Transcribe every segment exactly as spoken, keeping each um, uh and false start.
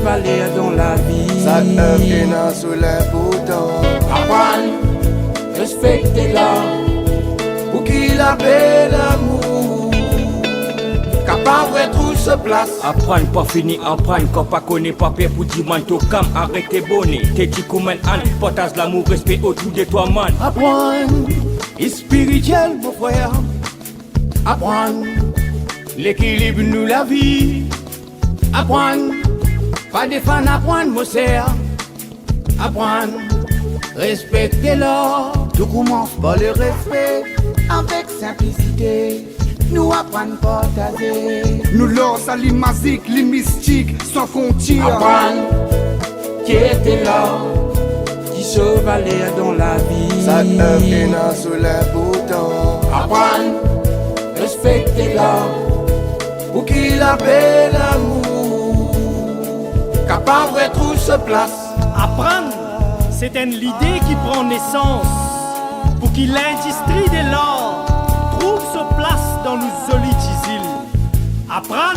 Valer dan lavi. Sak inn ena so linportans. Aprann respekte lor, pou ki lape, lamour kapav retrouv so plas. Aprann pa fini aprann, kan pa kone pa per pou dimann to kam, arete bone, te ti kouma enn ane, partaz lamour, respe otour de twa, man. Aprann spiritiel, mo frer. Aprann lekilib nou lavi. Aprann pa defann, aprann mo ser. Aprann respekte lor. Tou koumans par lerespe, avek sinplisite. Nou aprann partaze. Nou lor sa li mazik, li mistik, san frontier. Aprann ki ete lor, ki so valer dan lavi. Sak inn ena so linportans. Aprann respekte lor, pou ki lape, lamour kapav retrouv so plas. Aprann, se enn lide ki pran nesans, pou ki lindistri de lar trouv so plas dan nou zoli ti zil. Aprann,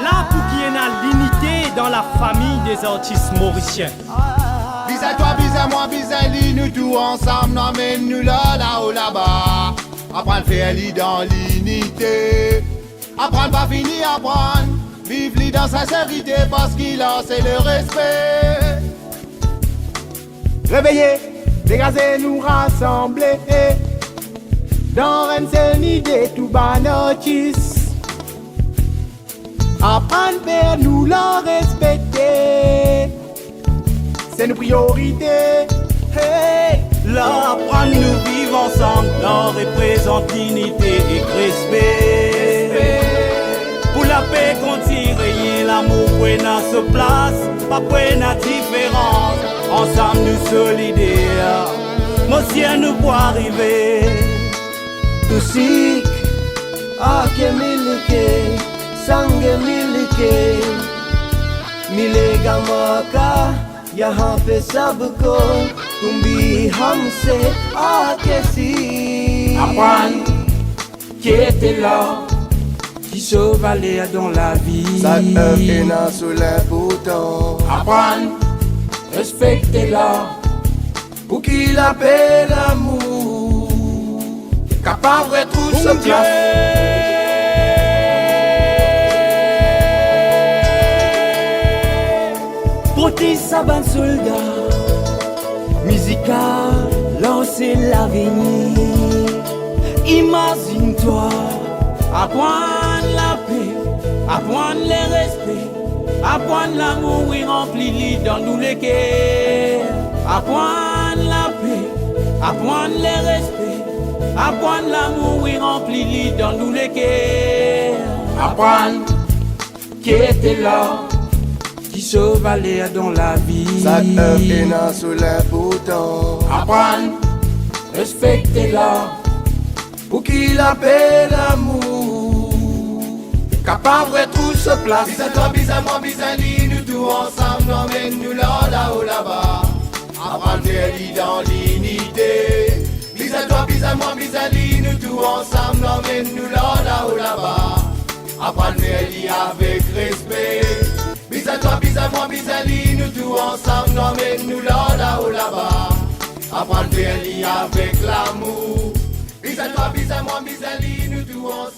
la pou ki ena linite dan lafami de zartis morisien. Bizin twa, bizin mwa, bizin li, nou tou ansam, nou amenn nou lor, lao, laba. Aprann fer li dan linite. Aprann pa fini aprann, viv li dan sinserite, parski lor se lerespe. Reveye, degaze, nou rasanble dan enn sel nid, tou bann artis. Aprann fer nou lor respekte, se nou priorite. Hey! Lor aprann nou viv ansam, lor reprezant linite ek respe. Pou lape kontign regn, lamour pou ena so plas, pa pou ena diferans. Ansam nou solider, mo ser, nou pou arive. Tou sik, ake milike, sange milike, milega maka, yahan pe sabko, tum bhi humse aake seekh. Aprann ki ete lor, ki so valer dan lavi. Sak inn ena so linportans. Aprann respekte lor, pou ki lape, lamour kapav retrouv so plas. Protez sa bann solda mizikal, lor se lavenir. Imazinn twa, aprann lape, aprann lerespe, aprann lamour, wi, ranpli li dan nou leker. Aprann lape, aprann lerespe, aprann lamour, wi, ranpli li dan nou leker. Aprann ki ete lor, ki so valer dan lavi. Sak inn ena so linportans. Aprann respekte lor, pou ki lape, lamour kapav retrouv so plas. Bizin twa, bizin mwa, bizin li, nou tou ansam, nou amenn nou lor, lao, laba. Aprann fer li dan linite. Bizin twa, bizin mwa, bizin li, nou tou ansam, nou amenn nou lor, lao, laba. Aprann fer li avek respe. Bizin twa, bizin mwa, bizin li, nou tou ansam, nou amenn nou lor, lao, laba. Aprann fer li avek lamour. Bizin twa, bizin mwa, bizin li, nou tou ansam.